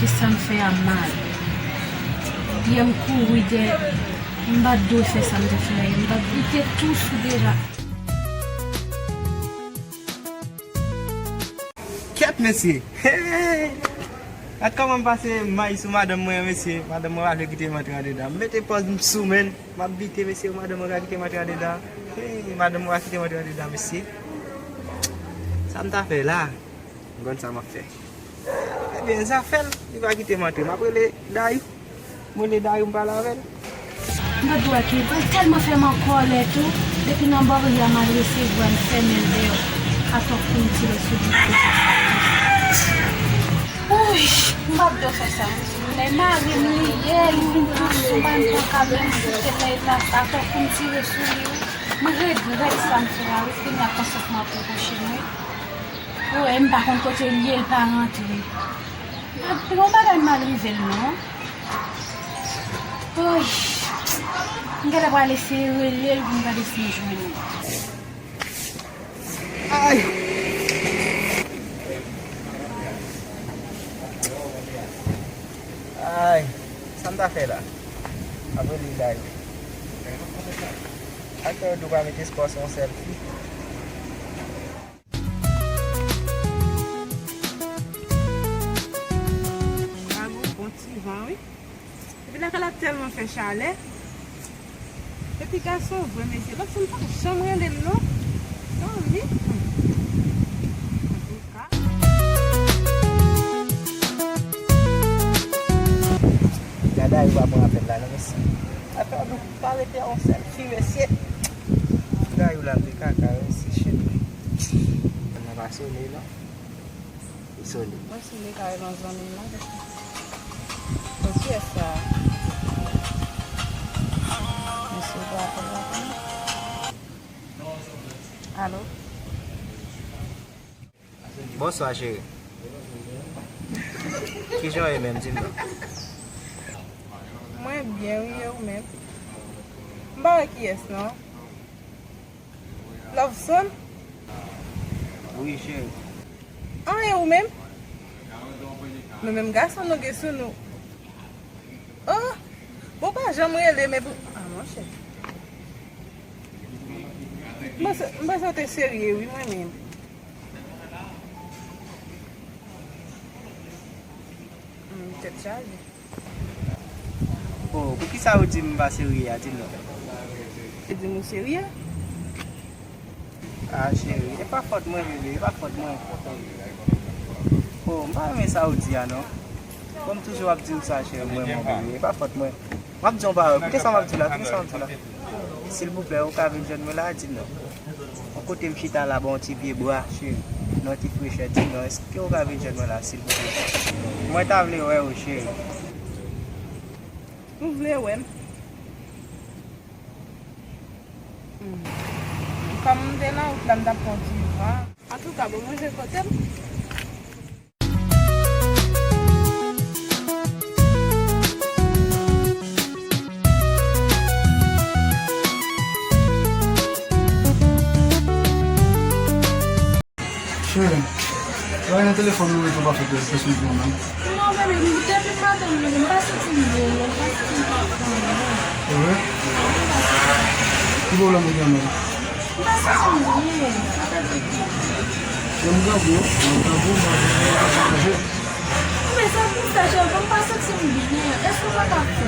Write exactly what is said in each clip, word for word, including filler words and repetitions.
Sa m fè a mal. Yè m kouri dèyè, m pa t dwe fè sa m te fè a yè, m pa t, li te tou sou deja. Kèt, mesye! Gad kòman m pase may sou madanm mwen an, mesye. Madanm mwen pa vle kite m antre andedan. M mete pòz m sou, menn. M ap bite, mesye, madanm mwen pa kite m antre andedan. Hey, madanm mwen pa kite m antre andedan, mesye. Sa m ta fè la? M konn sa m ap fè. Ebyen, zafè l, li pa kite m antre. M ap rele Dayou. Mwen rele Dayou, m pale avè l. M pa t wè ke, mwen tèlman fè m an kòlè tou. Depi nan bòri a, m al resevwa, m fèmen l deyò. Atò pou m tire sou li. Wouy, m pa t dwe fè sa. Men mari m li ye, li vin tou sou mwen, m pran kabrit, m kite l nan eta sa, atò pou m tire sou li, wi. M regrèt sa m fè a, wi, kounye a konsyans mwen ap repwoche m, wi. Wi, m pa konn kote l ye, l pa rantre. Pa t gen yon bagay mal rive l, non. Oy, m gentan pral eseye rele l pou m gade si m jwenn li. Ay! Ay! Sa m ta fè la? Apre li la yo. Aktè yo di w pa met espwa sou yon sèl fi. Bravo, bon ti van, wi. Epi lakay la tèlman fè chalè. Epi gason vre, mesye. Lòt sou m pa janm rele l non. Zanmi. Antouka. Dada yo pa pran apèl la non, mesye. Apèl nou pa rete yon sèl fi, mesye. Dada yo la, m te kaka, mesye, shit. Mwen pa sone non. Li sone. Mwen sone kay nan zanmi m nan. Bon, kiyès sa? Mesye, ou pa apèl la pou mwen? Alo? Bonswa, cheri. Kijan w ye menm, di m non? Mwen byen, wi, e ou menm? M pa wè kiyès non. Loveson? Wi, cheri. An, e ou menm? Nou menm gason nou gen sou nou. Oh, bon, pa janm rele, men pou, ah, monchè. M panse, m panse w te serye, wi, mwen menm. Hmm, tèt chaje. Oh, poukisa ou di m pa serye a, di m non? Ou di m ou serye? Ah, cheri, e pa fòt mwen, bebe, e pa fòt mwen. Oh, m pa renmen sa ou di a, non. Kòm toujou w ap di m sa, cheri, mwen, mwen, bebe, e pa fòt mwen. M ap di yon pawòl, koute sa m ap di w la, koute sa m ap di w la. Silvouplè, ou ka vin jwenn mwen la, di m non. Yon kote m chita la, ba yon ti pye bwa, cheri. Nan ti frechè, di m non, èske w ka vin jwenn mwen la, silvouplè? Mwen ta vle wè w, cheri. Ou vle wè m? Hmm. Kòm m te nan wout la, m t ap pran ti van. Antouka, bon manje kote m. Cheri, lè w nan telefòn ou ret ou pa fè pèsonn pwoblèm. Non, bebe, m depi maten m leve, m pa santi m byen, non, m pa santi m pa fè anyen. Se vre? Ki pwoblèm ou gen menm? M pa santi m byen. Lè m grangou, lè m grangou, m ap manje. Men sa pou sa, cheri, m pa santi m byen. Èske w pa ka fè?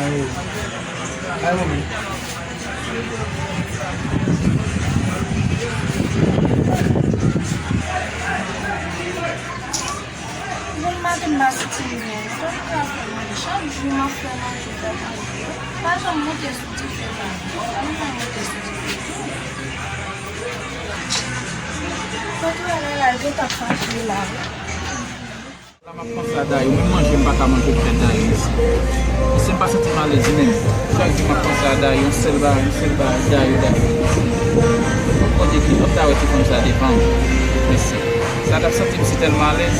Ay, ay, mami. Bon, maten m pa santi m byen. Sa m ka fè manje? Chak jou m ap fè manje, fè manje. Pa janm monte sou dife la. Pa janm monte sou dife. Kote w ale la, gentan fache la. La m ap panse a Dayou, menm manje m pa ka manje pou tèt Dayou, mesye. Mesye, m pa santi m alèz menm. Chak jou m ap panse a Dayou, yon sèl bagay, yon sèl bagay, Dayou, Dayou. Bondye ki lòt ta wè ti fanm sa devan m. Mesye, sa t ap santi m si tèlman alèz.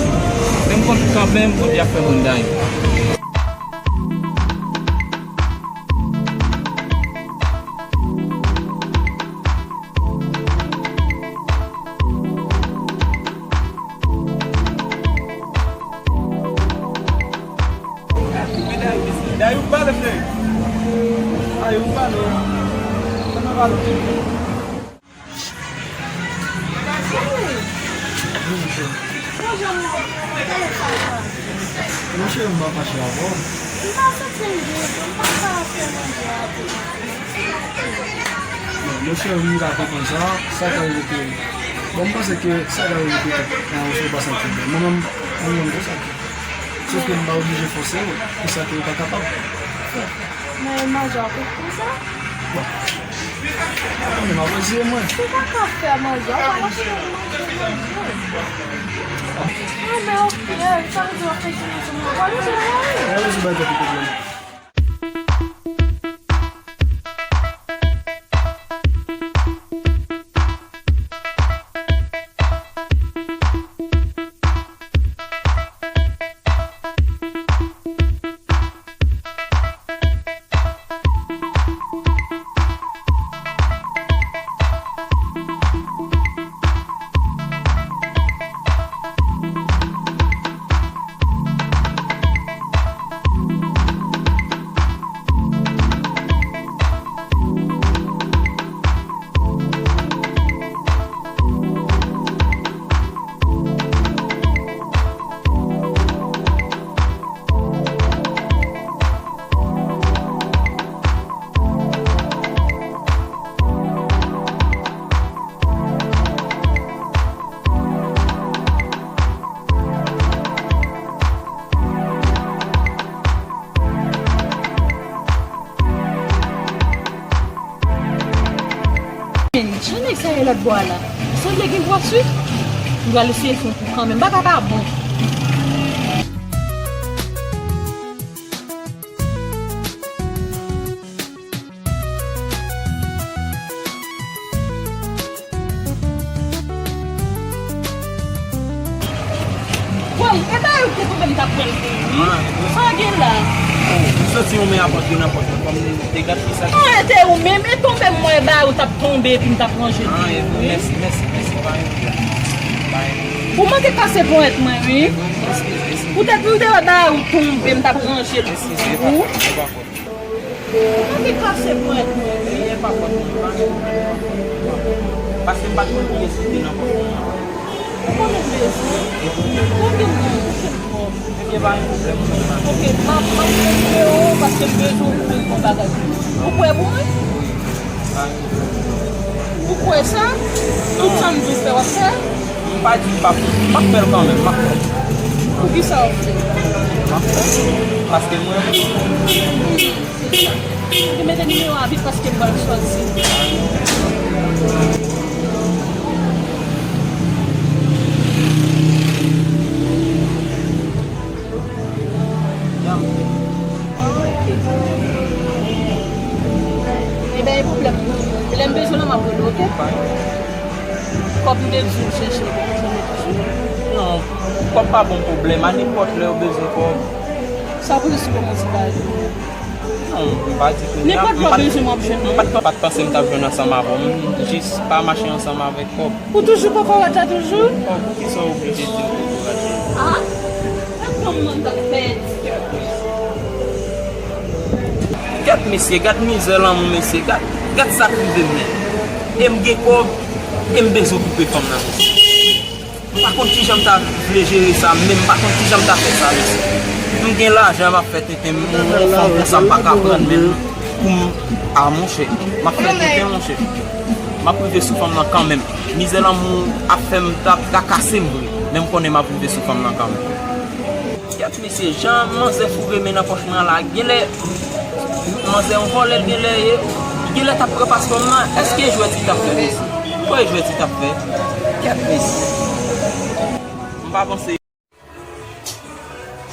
Men m konn kanmenm Bondye ap fè mwen Dayou. Monchè, m pa fache avè w. Monchè, m ka konprann sa, sa ka rive tou. Bon, m panse ke sa ka rive tou. Nan yon sou pa sa ki byen. Mwen menm, mwen menm konsa tou. Sof ke m pa oblije fòse w pou sa ke w pa kapab. Men manje a kout konsa. Bon. Mwen menm, apre jwe mwen. Ou pa ka fè manje, ou pa ka fè manje, manje. Ah, men oke, sa vle di w ap fè ti manje mwen. Wè, manje mwen. Wè, manje mwen, pa de pwoblèm. Jan nèg sa ye lòt bò a la? Sanble gen gwo sik. M pral eseye fè yon kou kanmenm. Bagay pa bon. Woy, e pa yo ki te tonbe li t ap pran l pou wi. Sa w gen la? Oh, m santi yon men ap antre nan pòch mwen, kòm m te gad ki sa ki. Ah, e te ou menm, e tonbe m wè ba ou t ap tonbe epi m t ap ranje l pou ou wi. Mèsi, mèsi, mèsi, pa yon pwoblèm. Pa yon pwoblèm. Ou manke kase ponyèt mwen wi. Poutèt m te wè ba ou tonbe, m t ap ranje l pou ou. Ou manke kase ponyèt mwen wi. E pa fòt mwen, pa gen pwoblèm. Paske m pa t konn kiyès ki te nan pòch mwen an. Ou konnen m bezwen. Ou gen mwen, ou gen kòb. Ebyen, pa gen pwoblèm, mwen pa. Oke, m ap, m ap fè nimewo w paske m bezwen w pou m fè yon bagay pou ou. Ou kwè pou mwen? Ou kwè sa? Tout sa m di w fè, w ap fè? M pa di m p ap, m ap fè l kanmenm, m ap fè l. Poukisa w ap fè l? M ap fè l. Paske mwen. Ou te mete nimewo a vit paske m pral chwazi. Ebyen, e pwoblèm. Lè m bezwen w la, m ap rele w, oke? Kòb m te di w chèche, ou jwenn li toujou? Non, kòb pa bon pwoblèm. A nenpòt lè ou bezwen kòb. Sa poze sou kòb mwen ti bagay. Non, m pa di ke. Nenpòt lè w bezwen m, w ap jwenn mwen. M pa t, m pa t panse m t ap jwenn ansanm avè w. M jis pa mache ansanm avèk kòb. Ou toujou kokorat la toujou? Oh, poukisa w oblije di m kokorat la? Ah, gad kòman m t ap pèdi. Gad mesye, gad mizè lanmou mesye, gad, gad sa k rive m menm. E m gen kòb, e m bezwen koupe fanm nan mesye. M pa konn kijan m ta vle jere sa, men m pa konn kijan m ta fè sa mesye. M gen lajan, m ap fè tenten, m, yon fanm konsa m pa ka pran l menm pou m, ah monchè, m ap fè tenten monchè. M ap rive sou fanm nan kanmenm. Mizè lanmou ap fè m, ap trakase m vre, men m konnen m ap rive sou fanm nan kanmenm. Kèt mesye, jan manzè foure men nan pòch mwen an la, genlè manzè yon vòlè l genlè ye, genlè t ap trepas fanm nan, èske e jwèt li t ap fè mesye? Kwè e jwèt li t ap fè? Kèt mesye. M pa panse.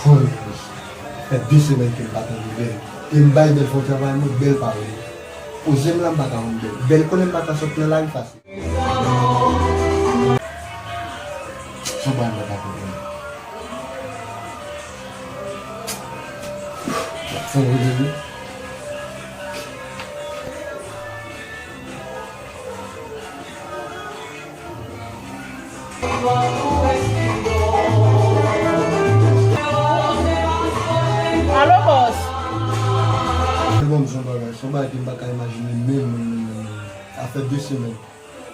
Woy, fè de semèn ke m pa tande Bèl. E m bay Bèl fè yon travay, mwen Bèl pa vle. Poze m la, m pa ka wè Bèl. Bèl konnen m pa ka sot nan lari fasil. Son bagay mwen pa konprann. Fon rele wi. Alo, bòs. Se bon, son bagay, son bagay ke m pa ka imajine menm, menm, menm, menm, menm. Fè de semèn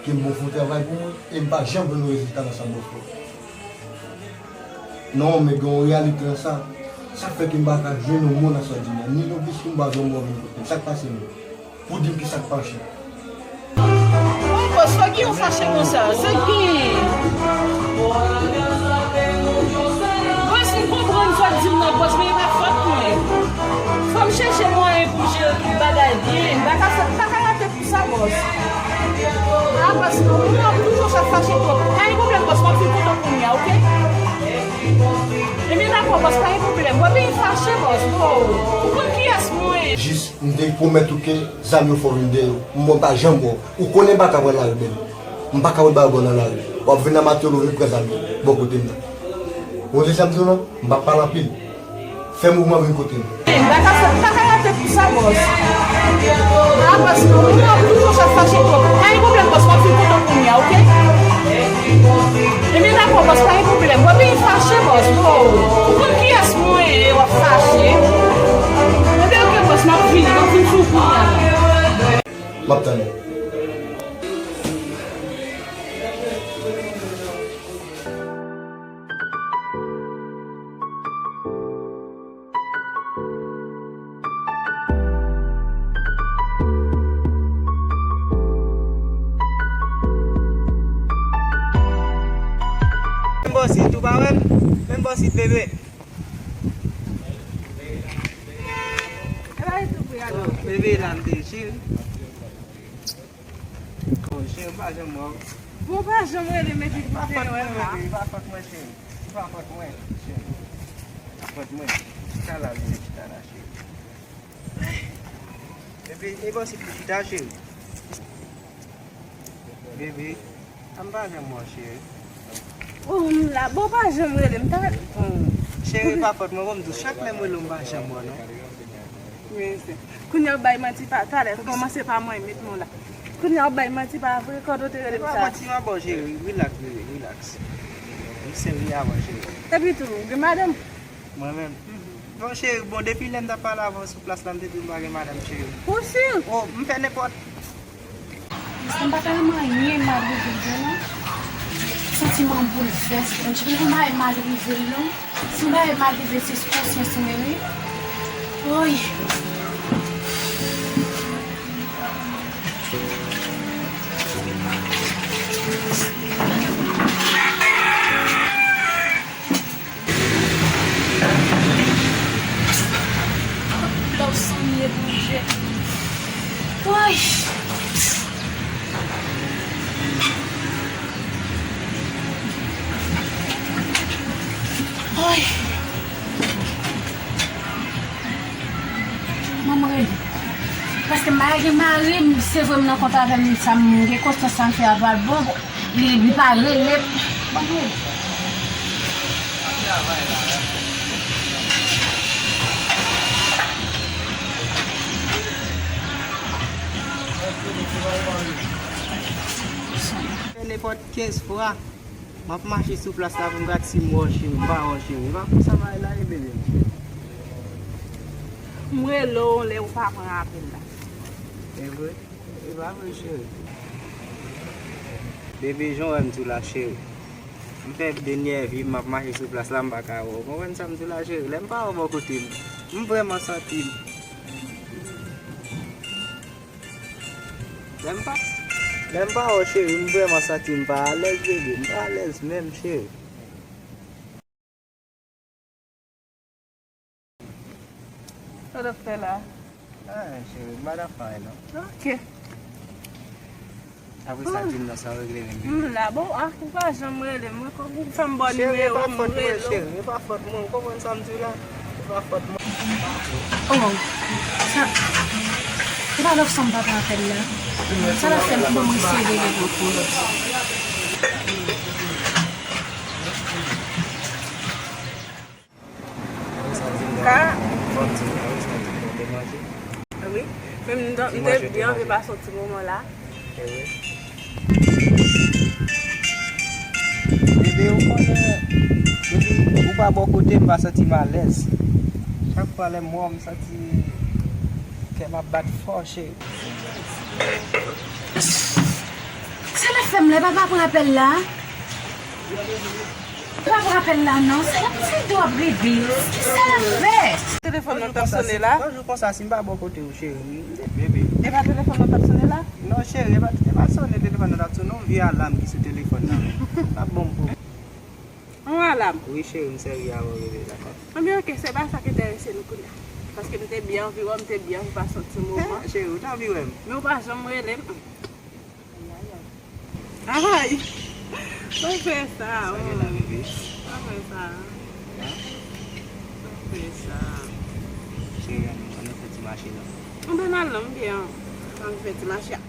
ke m bon fon travay pou mwen e m pa janm jwenn yon rezilta nan sa m bon fè. Non, men gen yon reyalite nan sa. Sa fè ke m pa ka jwenn yon mo nan sa w di m nan. Ni konplis, m pa jwenn mo vin kote m. Sa k pase menm? Pou di m ki sa k mache. Bon, bòs, fò gen yon fache konsa. Sa k genyen? Bòs, m konprann sa w di m nan, bòs, men e pa fòt mwen. Fò m chèche mwayen pou m jere tout bagay byen. M pa ka fè, m pa ka rate pou sa, bòs. A, bòs, non, non, non, toujou sa fache twòp. Pa gen pwoblèm, bòs, m ap vin kote w kounye a, oke? Ebyen, dakò, bòs, pa gen pwoblèm. Mwen byen fache, bòs. Oh, ou konn kiyès mwen ye? Jis, m te pwomèt ou ke zam yo fò vin dèyè w. Mwen pa janm wè w. Ou konnen m pa ka pran lari menm. M pa ka wè bagay bò nan lari. W ap vin nan maten w leve pran zam yo bò kote m nan. Ou konn sa m di w non? M p ap pale anpil. Fè mouvman vin kote m. M pa ka fè, m pa ka rate pou sa, bòs. A, bòs, non, non, non, toujou sa fache twòp. Pa gen pwoblèm, bòs, m ap vin kote w kounye a, oke? Ebyen, dakò, bòs, pa gen pwoblèm. Mwen byen fache, bòs. Oh, ou konn kiyès mwen ye, w ap fache. Ebyen, oke, bòs, m ap vini, m ap vin sou w kounye a. M ap tann ou. Men bòsit, ou pa wè m? Men bòsit, bebe. Bebe, la m te cheri. Oh, cheri, m pa janm wè w. Bon, pa janm rele m epi pou te wè m la. Pa fòt mwen, bebe, pa fòt mwen, cheri. Pa fòt mwen, cheri. Pa fòt mwen. Chita la, bebe, chita la, cheri. Bebe, e bò si pou chita, cheri. Bebe, a m pa janm wè w, cheri. Oh, m la. Bon, pa janm rele m. Ta, hmm. Cheri, pa fòt mwen, bon, m di w, chak lè m rele w, m pa janm wè w, non. Men se, kounye a w bay manti pa, talè, kòmanse pa mwen, met non la. Kounye a w bay manti pa vre, kòd ou te rele m sa. E pa manti m ap ba w, cheri, rilaks, bebe, rilaks. M serye avè w, cheri. Epi tou, ou gen madanm? Mwen menm? Mhm. Bon, cheri, bon, depi lè m t ap pale avè w sou plas la, m te di w m pa gen madanm, cheri. Ou si? Oh, m fè nenpòt. Paske m pa ta renmen anyen mal rive l vre non. Santi m an boulvès. M di m gen bagay mal rive l non. Si yon bagay mal rive, se sou konsyans mwen wi. Woy. Love Samy, Bondye. Woy. Woy. Manman rele. Paske m pa gen mari, m, se vre m nan kont avè m, sa m gen konsyans sa m fè a pral bon. Li, li pa rele m. Manman rele. Nenpòt kenz fwa. M ap mache sou plas la pou m gad si m wè w cheri, m pa wè w cheri. E pa konsa bagay la ye, bebe m cheri. M rele w lè ou pa pran apèl la. E vre? E pa vre, cheri. Bebe, jan w wè m sou la, cheri. M fè dènyè vi m, m ap mache sou plas la, m pa ka wè w. Ou konprann sa m di w la, cheri? Lè m pa wè w bò kote m, m vrèman santi m Lè m pa, lè m pa wè w, cheri, m vrèman santi m pa alèz, bebe. M pa alèz menm, cheri. Sa w ap fè la? Anyen, cheri, m pa t ap fè anyen, non. Ok. Apre sa, di m nan sa w regle menm, bebe. M la, bon, ah, ou pa janm rele m, mwen, kòm ou fè m ba w nimewo m, ou rele m. Cheri, e pa fòt mwen, cheri, e pa fòt mwen, ou konprann sa m di w la? E pa fòt mwen. Oh, sa, se pa love Samy pa t apèl la. Sa l ap fè m, ban mwen eseye rele l ankò. Ka. Wi. Men m te, m te byen anvi pase yon ti moman la. Bebe, ou konnen, depi ou pa bò kote m, m pa santi m alèz. Chak fwa lè m wè w, m santi kè m ap bat fò, cheri. Fè m lè papa pran apèl la. Papa pran apèl la non. Sa y ap di do ap rele. Kisa l ap fè? Telefòn nan t ap sonnen la. Yon jou konsa, si m pa bò kote w, cheri, m te bebe. E pa telefòn nan t ap sonnen la? Non, cheri, e pa, e pa sonnen telefòn nan t ap sonnen, yon vye alam ki sou telefòn nan. L ap ban m pwoblèm. Yon alam? Wi, cheri, m sèvi avè w, bebe, dakò? Anben, oke, se pa sa k enterese nou kounye a. Paske m te byen anvi wè w, m te byen anvi pase yon ti moman. Cheri, ou te anvi wè m? Men ou pa janm rele m. Ay! Pa fè sa, oh. Sa gen la, bebe? Pa fè sa. Hein? Pa fè sa. Cheri, ann, ann fè ti mache non. Anben, n al non, m byen. Ann fè ti mache a.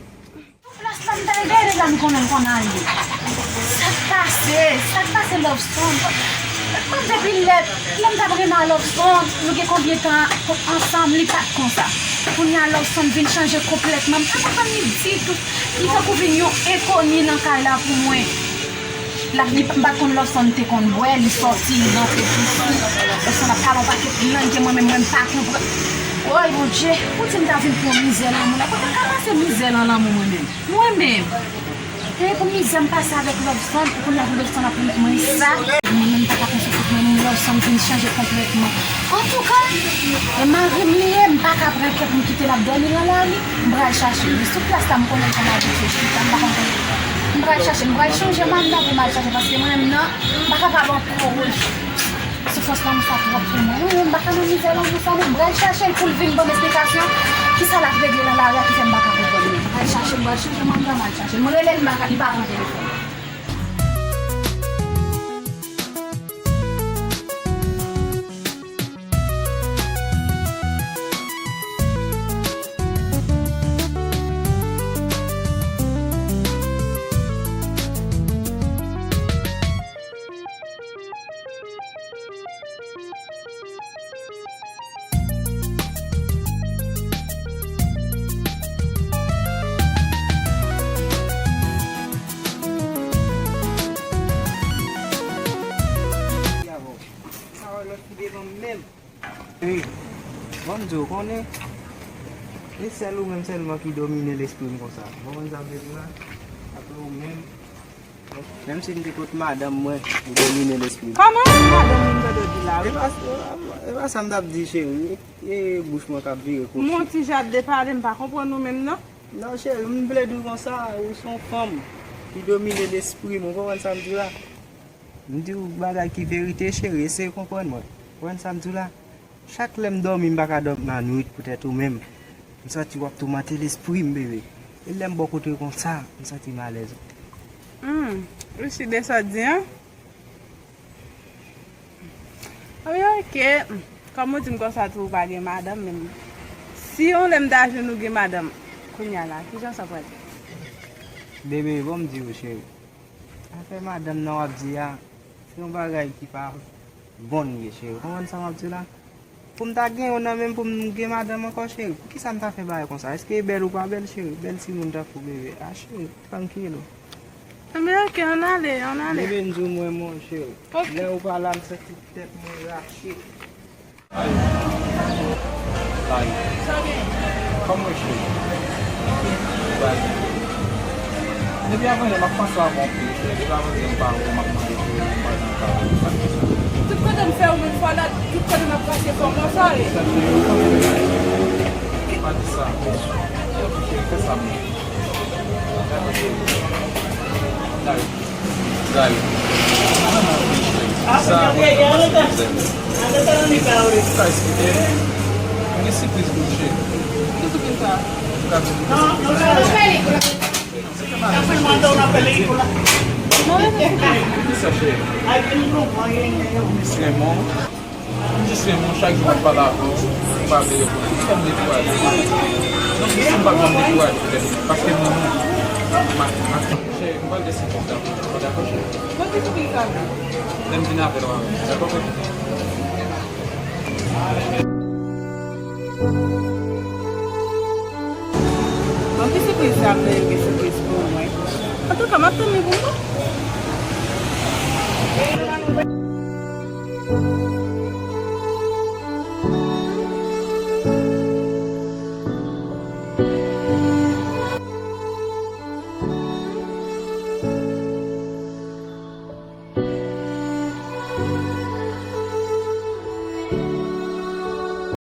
Plas la, m ta gade la, m konnen l konn ale. Sa k pase? Sa k pase, Loveson? Mwen depi lè, lè m t ap renmen a Loveson, nou gen konbyen tan ansanm, li pa t konsa. Kounye a Loveson vin chanje konplètman. M pa konprann li ditou. Li tankou vin yon enkoni nan kay la pou mwen. L ap, li, m pa t konn Loveson te konn bwè, li sòti, li rantre tou fou. Loveson ap pale yon pakèt lang ke mwen menm, mwen m pa konprann. Woy, Bondye, poutji m ta vin pran mizè lanmou la? Kote m ka pase mizè nan lanmou mwen menm? Mwen menm, e pou mizè m pase avèk Loveson, pou kounye a pou Loveson ap remèt mwen sa. Mwen menm m pa ka pran soufrans mwen, Loveson vin chanje konplètman. Antouka, e mari m li ye, m pa ka pran kè pou m kite l ap dòmi nan lari. M pral chache l. Sou plas la, m konnen l konn abitye chita, m pa konn kote l ye. M pral chache l, m pral chanje mann nan pou m al chache l, paske mwen menm nan, m pa kapab ankò, wi. Soufrans lanmou sa twòp pou mwen. Wi, wi, m pa ka nan mizè lanmou sa non. M pral chache l pou l vin ban m esplikasyon kisa l ap regle nan lari a ki fè m pa ka konprann li. M pral chache l, m pral chanje mann nan, m al chache l. M rele l, m pa ka, li pa pran telefòn. Wi, ban m di w, konnen, e sèl ou menm sèlman ki domine lespri m konsa. Ou konprann sa m vle di w la? Apre ou menm, menm si m te kot madanm mwen, ou domine lespri m. Kòman madanm moun tande w di la, wi? E pa, e pa, e pa sa m t ap di, cheri. E bouch mwen k ap vire koki. Mon ti jan ap depale, m pa konprann ou menm, non. Non, cheri, m vle di w konsa, ou se yon fanm ki domine lespri m, ou konprann sa m di w la? M di w bagay ki verite, cheri, eseye konprann mwen. Ou konprann sa m di w la? Chak lè m dòmi, m pa ka dòmi lannwit poutèt ou menm. M santi w ap toumante lespri m, bebe. E lè m bò kote w konsa, m santi m alèz. Hmm, ou si de sa w di, an? Wi, oke. Kòm ou di m konsa tou, ou pa gen madanm, men si yon lè m ta jwenn ou gen madanm, kounye a la, kijan sa pral ye? Bebe, bon, m di w, cheri. Afè madanm nan w ap di a, se yon bagay ki pa bon li ye, cheri. Ou konprann sa m ap di w la? Pou m ta gen yon nan men m pou m gen madanm ankò, cheri, poukisa m ta fè bagay konsa? Èske e bèl ou pa bèl, cheri? Bèl timoun tankou bebe. A, cheri, trankilo. Anben, oke, ann ale, ann ale. Bebe, m di w mwen, mon cheri. Oke. Lè ou pa la, m santi tèt mwen rache. Ay. Ay. Kòman w ye, cheri? Bay. Depi avan yè, m ap panse w avè w anpil, cheri. Depi avan yè, m pa wè w, m ap mande pou ou, m pa janm ka wè w. Sa k fè sa? Tout kote m fè ou menm fwa la, tout kote m ap pase fò m wè sa ye. Sa, cheri, ou konn bagay. Pa di sa. Cheri, fè sa pou mwen. Dakò, cheri. Dale. Gay. Sa, mwen, mwen, mwen, mwen. Sa, eksplike. Mwen gen sipriz pou ou, cheri. Ki sipriz sa? Ou ka di mwen gen sipriz. Sa, cheri. Mwen gen sipriz. Ki sa, cheri? Miss Raymond. M jis renmen w, chak jou m ap pale avè w, m pa vle reponn. Ou fè m dekouraje. Non, si m pa janm dekouraje, frè m, paske m renmen w. M a, m a, cheri, m pral gen sipriz la. Ou dakò, cheri? Bon, ki sipriz sa? Lè m vin avè w, dakò, frè m? Bon, ki sipriz sa, m gen sipriz pou mwen. Antouka, m ap tann li pou mwen.